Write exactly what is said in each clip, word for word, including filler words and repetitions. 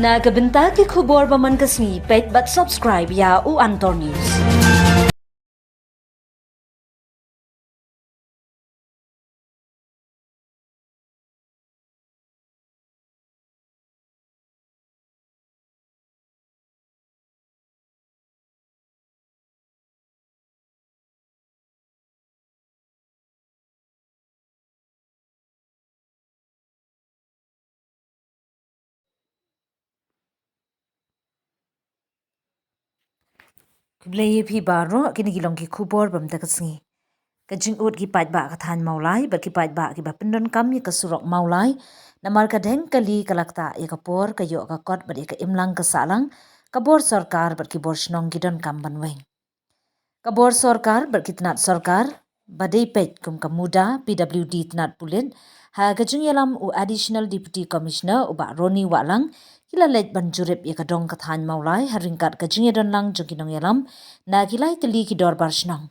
Na ka bynta ki khubor ba man ka sngi, peit bad subscribe ïa U Antor News. Khublei ïa phi baroh, kine ki long ki khubor ba mynta ka sngi. Ka jingud ki paidbah ka thaiñ Mawlai bad ki paidbah kiba pyndonkam ïa ka surok Mawlai namar ka deng kali ka la ktah ïa ka por, ka ïoh ka kot bad ïa ka imlang ka sahlang, ka bor sorkar bad ki bor shnong ki donkam ban weng. Ka bor sorkar bad ki tnat sorkar ba dei peit kum ka MUDA, P W D, tnat pulit, ha ka jingïalam u Additional Deputy Commissioner u Bah Ronnie Wahlang, ki la leit ban jurip ïa ka dong ka thaiñ Mawlai ha ryngkat ka jingïadonlang jong ki nongïalam na ki lai tylli ki dorbar shnong,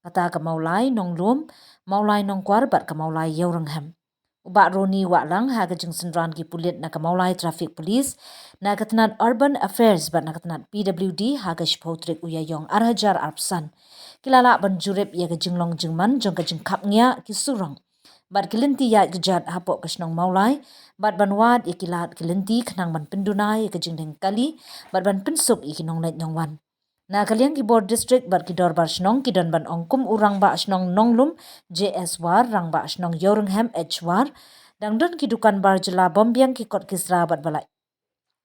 kata ka Mawlai Nonglum, Mawlai Nongkwar bad ka Mawlai Ïewryngham. U Bah Ronnie Wahlang ha ka jingsynran ki pulit na ka Mawlai Traffic Police, na ka tnat Urban Affairs bad na ka tnat P W D ha ka shiphew tarik u Ïaïong ar hajar arphew san, ki la lah ban jurip ïa ka jinglong jingman jong ka jingkhapngiah ki surok bad ki lynti ïaid kjat hapoh ka shnong Mawlai, bad ban wad ïa ki lad ki lynti khnang ban pynduna ïa ka jingdeng kali bad ban pynsuk ïa ki nongleit nongwan. Na ka liang ki bor district bad ki dorbar shnong ki don ban ong kum u Rangbah Shnong Nonglum J S War, Rangbah Shnong Ïewryngham H War, dang don ki dukan bar jylla bym biang ki kot ki sra bad ba la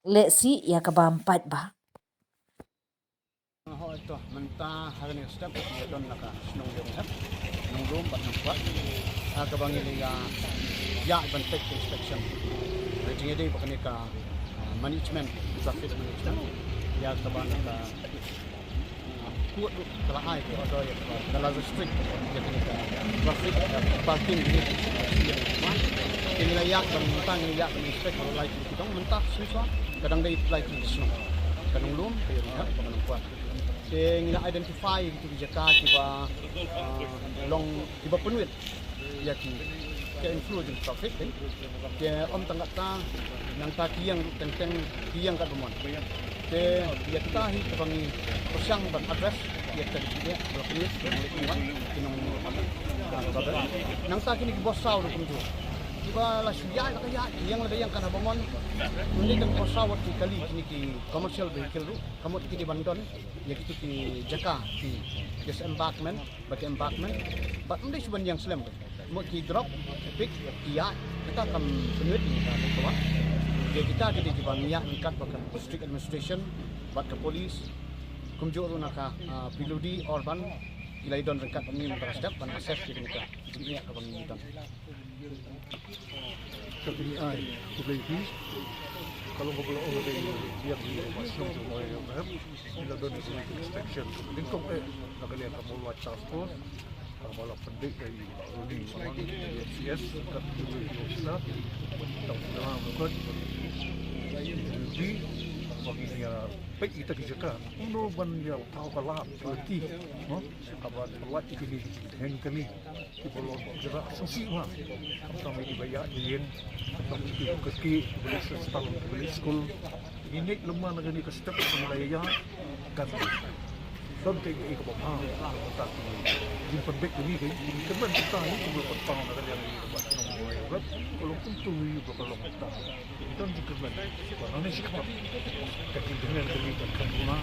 lehse ïa ka bam paidbah. Hooid, to, mynta ha kane ka step ngi don na ka shnong Ïewryngham, Nonglum bad Nongkwar, ha kaba ngi la ïa, ïa ban take inspection. Ka jingïadei bad kane ka, ah, management, traffic management, ïa kaba na ka, ah, court ruh ka la ai ka order ïa kaba ka la restrict ïa kane ka traffic, ah, parking ïa kaba. Te ngi la ïa ban, mynta ngi la ïa ban inspect ba la lai tylli ki dong, mynta shisha ka dang dei lai tylli ki shnong, ka Nonglum, ka Ïewryngham, ka Nongkwar. Te ngi la identify ïa kitu ki jaka kiba, ah, long kiba pynwit ïa ki, ka inflow jong traffic, eh. Te ym tang katta, nangta ki ïeng ruh teng teng, ki ïeng katba mon. Te ïa kita hi kaba ngi pyrshang ban address ïa kita ki jingeh ba la pynwit, ba la pynwit ki nong, ah, ba la. Nangta kine ki bor saw ruh kumjuh, kiba la shu ïaid la ka ïaid, ïeng la ka ïeng katba mon. Ym dei tang bor saw wat ki kali, kine ki commercial vehicle ruh ka mut ki dei ban don ïa kitu ki jaka ki disembarkment bad ki embarkment, bad ym dei shu ban ïeng slem, ka mut ki drop, ki pick, ki ïaid, kata kam pynwit ïa ka, ka. Te kita ki dei kiba ngi ïa ryngkat bad ka district administration bad ka police, kumjuh ruh na ka, ah, P W D Urban, ki la ïa don ryngkat bad ngi mynta ka step ban assess ïa kane ka jingeh kaba ngi don. Ka jingïaid, khublei phi. Ka long kaba la ong dei ïa ki ba shnong jong ngi, ngi la don inspection. Nyngkong eh na ka liang ka Mawlai Task Force, kaba la pyndep da i Ronnie Wahlang, i M C S, ka P W D officer, ka Mawlai Nongkwar, ba ngin ïa peit ïa kita ki jaka. Kumno ban ïa thaw ka lad ka lynti, no? Kaba pynlait ïa kine ki jingdeng kali. Kiba long jrah sngewsih bha. Khamtam ïa kiba ïaid ïa ïing, khamtam ïa kiba kyrkieh, kiba leit sha sdang, kiba leit skul. Ngi ngeit lem ma na kane ka step ba ngi la ïaid, kan don kaei kaei kaba bha. Kata ki jingpynbeit kane, ki jingkyrmen kita hi kiba la pynpaw na ka liang ïa kiba shnong, kiba ïaid. Ka long kumtu ïa kiba ka long kita. Don jingkyrmen. Ba nang shi khmat ka jingkyrmen ka jingkyrmen ka jingkyrmen.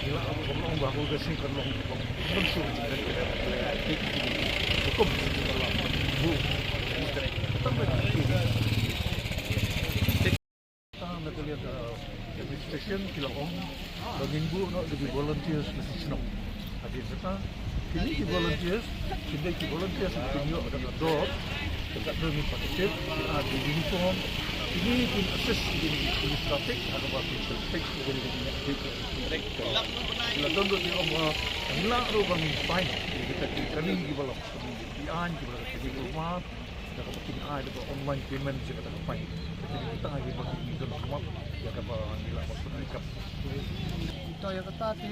Ila ba long ba ka sngi ka long ba long shu jingkyrmen. Hukum ba long bu. Tang ba ta na ka liang ka administration ki la ong ba ngin buh noh da ki volunteers na ki shnong. Hadien kata, kine ki volunteers, kine ki volunteers ki ïoh da ka dor, da ka dor, ki package, ki uniform, kine ki assist ki, ki traffic, ha kaba ki traffic, ki, ki, ki, ki la don ruh ki ong ba ngi lah ruh ban sign ïa kita ki kali kiba la, ki aiñ kiba la, ki format, da kaba kin ai da ka online payment ïa kata ka fine. Kita ki ba ki don khmat ïa kaba ngi lah ban pynbeit. Kita ïa kata te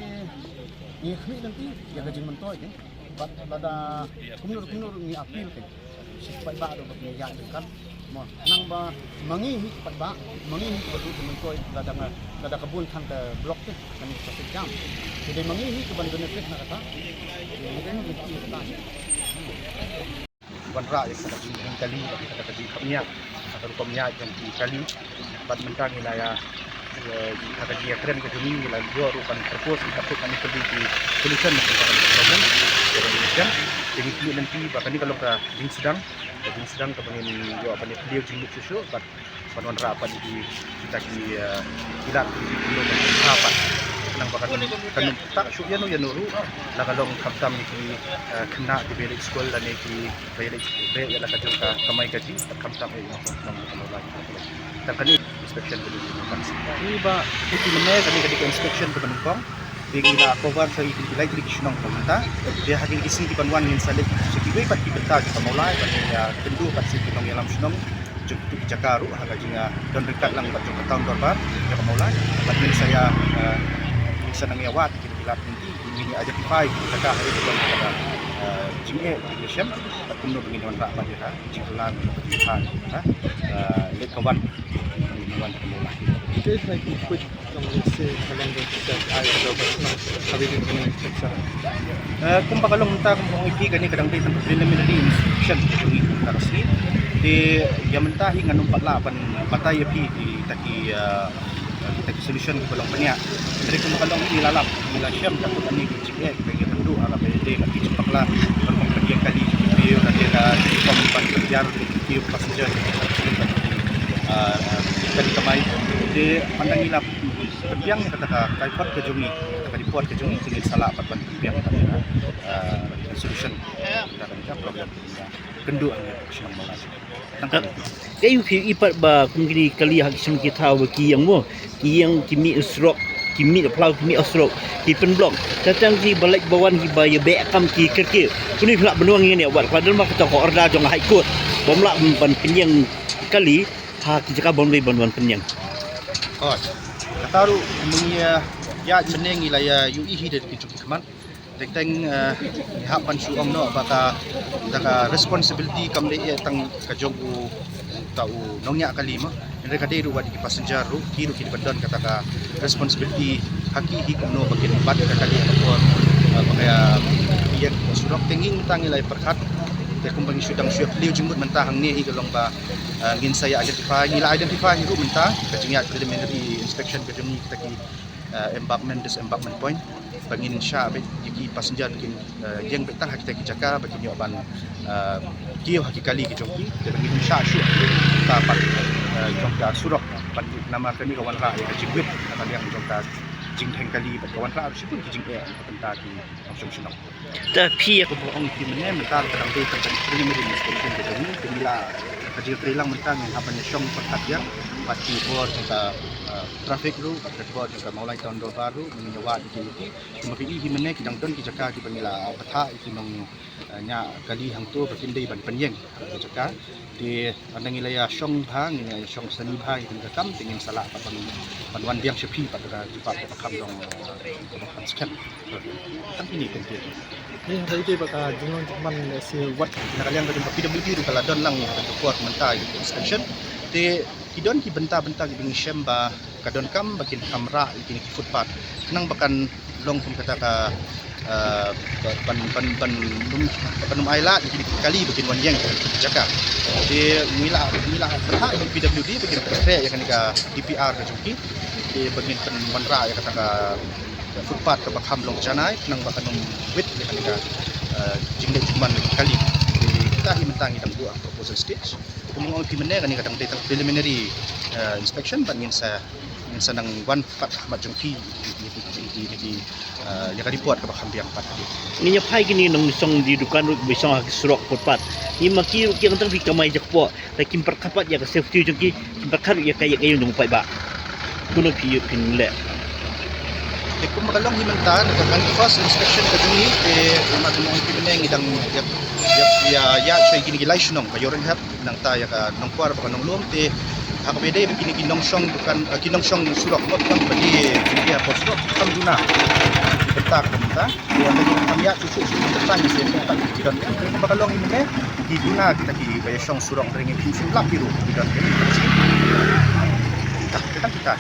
ngi khmih lynti ïa ka jingmyntoi te. Bad lada kumno kumno ngi appeal te. Shisha ba ruh ba ngi ïa kat. Nang ba ma ngi hi pat ba ma ngi hi pat tu, mynta lada nga lada ka bun than ka block te kane ka traffic jam. Jadi ma ngi hi ka ban benefit na kata. Jadi ini kita wanrah ïa kata ka jingkali, kata ka jingkhapngiah, kata rukom ïa jong ki kali. Bad mynta ngi la ïa, eh, kata ka jingïakren ka jong ngi, ngi la ïoh ruh ban propose ïa kata ka, kane ka solution na kata ka problem. Jadi ngi kren, jadi ngi kyntu lynti ba kane ka long ka jingsdang, ka jingsdang kaba ngin ïoh ban ïa plie jingmut shuh shuh bad ban wanrah pat ïa kita ki, eh, ki lad ki, ki, ki, ki, ki, ki, ki, khnang ba kan, kan ym ktah shuh ïano ïano ruh, la ka long khamtam ïa ki, eh, khynnah kiba ïaleit skul lane kiba ïaleit beh ïa la ka jong ka kamai kajih, khamtam ïa ki nongshong shnong. Tang kane inspection ka dei ka dei. Ni ba ki mynne kane ka dei ka inspection kaba nyngkong. Te ngi la cover sha ïa ki lai tylli ki shnong ba mynta. Te ha kine ki sngi kiban wan ngin sa leit sha kiwei pat ki bynta jong ka Mawlai ban ïa kynduh pat sha ki nongïalam shnong jong kito ki jaka ruh ha ka jingdon ryngkat lang bad jong ka town dorbar jong ka Mawlai. Bad ngin sa ïa, eh, ngin sa nang ïa wad ki lad lynti, ngin ïa identify ki jaka ha ïa ki don ka, eh, jingeh ki shem bad kumno ba ngin wanrah bad ïa ka jingkylla ka jingkylla ka, eh, leit ka wan, wan ka Mawlai. Te sa ki kwit kam lehse ka long da ka ai ka ba sna ka bi ka ne ka. Eh, kumba ka long mynta kumba ong ïa phi kane ka dang dei tang preliminary inspection ka jong ngi mynta ka sngi. Te ïa mynta hi ngan ym pat lah ban batai ïa phi kita ki, eh, kita ki solution kiba long bniah. Hynrei kumba ka long ngi la lap ngi la shem ta kut ani ki jingeh kiba ïa kynduh ha kaba ïadei bad ki jingpakla, ban ong ka jingkali jong ki briew, ka jingkali ban pynïar ki passenger, ah, kali kamai. Te ynda ngi la pynbiang ïa kata ka report ka jong ngi, ka report ka jong ngi, te ngin sa lah pat ban pynbiang ïa ka, ah, solution ïa kata ka problem kynduh ha ka shnong Mawlai. Tang ka Ka ïu phi i pat ba kum kine kali ha ki shnong ki thaw ba ki ïeng mo, ki ïeng ki mih surok, ki mih phlaw, ki mih surok, ki pynblock. Tang tang ki ba leit ba wan kiba ïa beh kam ki kyrkieh. Kine phi lah ban ong ïa kane wat ka don ma kata ka order jong High Court bym lah ban pynïeng kali ha ki jaka bym dei ban ban pynïeng. Oi, kata ruh mynne ïa mynne ngi la ïa ïohi da ki jong ki khmat. Teng teng, eh, ngi hap ban shu ong noh ba ka, da ka responsibility kam dei eh tang ka jong u, ta u nongñiah kali ma. Hynrei ka dei ruh wat ki passenger ruh, ki ruh ki dei ban don kata ka responsibility ha ki hi kumno ba kin bat ka kali ha ka por, eh, ba ka ïa ïeng ha surok. Te ngi mynta ngi la ïa pyrkhat. Te kumba ngi shu dang shu ïa plie jingmut mynta hangne hi ka long ba, eh, ngin sa ïa identify, ngi la identify hi ruh mynta ka jingïaid preliminary inspection ka jong ngi kita ki, eh, embarkment disembarkment point. Ba ngin shah beit ïa ki passenger ba kin, eh, ïeng beit tang ha kita ki jaka ba kin ïoh ban, eh, kiew ha ki kali ki jong ki. Te ba ngin shah shuh ta pat, eh, jong ka surok ban namar kane ka wanrah ïa ka jingwit na ka liang jong ka jingdheng kali bad ka wanrah shibun ki jingeh na ka bynta ki nongshong shnong. Ta phi ïa kaba ong ki mynne mynta ka dang dei tang ka preliminary inspection ka jong ngi, te ngi la ka jingtrei lang mynta ngi hap ban ïa shong pyrkhat ïa bad ki bor jong ka, eh, traffic ruh bad ki bor jong ka Mawlai Town Dorbar ruh, ngi ïa wad ïa ki. Te ma phi i hi mynne ki dang don ki jaka kiba ngi la bthah ïa ki nong, eh, ñiah kali hangto ba kin dei ban pynïeng ha ka jaka. Te ynda ngi la ïa shong bha, ngi la ïa shong sani bha ïa kane ka kam, te ngin sa lah pat ban, ban wan biang sha phi pat da ka jubab kaba kham long, eh, kaba kham skhem. Tang kine ki ktien. Ni hynrei te ba ka jinglong jingman, eh, se wat na ka liang ka jong ka P W D ruh ka la don lang ïa ka por mynta ïa ka inspection. Te ki don ki bynta bynta kiba ngi shem ba ka donkam ba kin kham rah ïa kine ki footpath. Khnang ba kan long kum kata ka, eh, ban, ban, ban, ban ym ai lad ïa kine ki kali ba kin wan ïeng ha ki jaka. Te ngi la, ngi la pyrshah ïa ki P W D ba kin pyntrei ïa kane ka D P R ka jong ki. Te ba ngin pynwanrah ïa kata ka footpath kaba kham long janai, khnang ba kan ym wit ïa kane ka, eh, jingleh jingman kali. Te kita hi mynta ngi dang buh ha proposal stage. Kum ong phi mynne kane ka dang dei tang preliminary, eh, inspection, bad ngin sa, ngin sa nang wan pat ha khmat jong phi ïa ka report kaba kham biang pat. Ngin ïa phai kine nongshong die dukan ruh ba shong ha ki surok footpath. Ngi ma ki ruh ki ong tang phi kamai jakpoh. Te kim pyrkhat pat ïa ka safety jong ki, kim pyrkhat ruh ïa ka ïa ka ïing jong u paidbah. Kumno phi ïa phin leh? Te kumba ka long hi mynta na ka first inspection ka jong ngi, te kumba ka long hi mynne ngi dang ïa, ïa, ïa, ïa shoi kine ki lai shnong ba ïoh rynghap. Nangta ïa ka Nongkwar bad ka Nonglum te ha kaba ïadei bad kine ki nongshong dukan, eh, ki nongshong surok, mo, dukan ba die, die ha por surok, kam duna. Kita kumta, ïa ka jingpynïaid shuh shuh shuh kita ngi sngewthuh kita ki don, kumba ka long ïa mynne ki duna kita kiba ïa shong surok, hynrei ngim shym lap hi ruh ki don. Kita, kita, kita.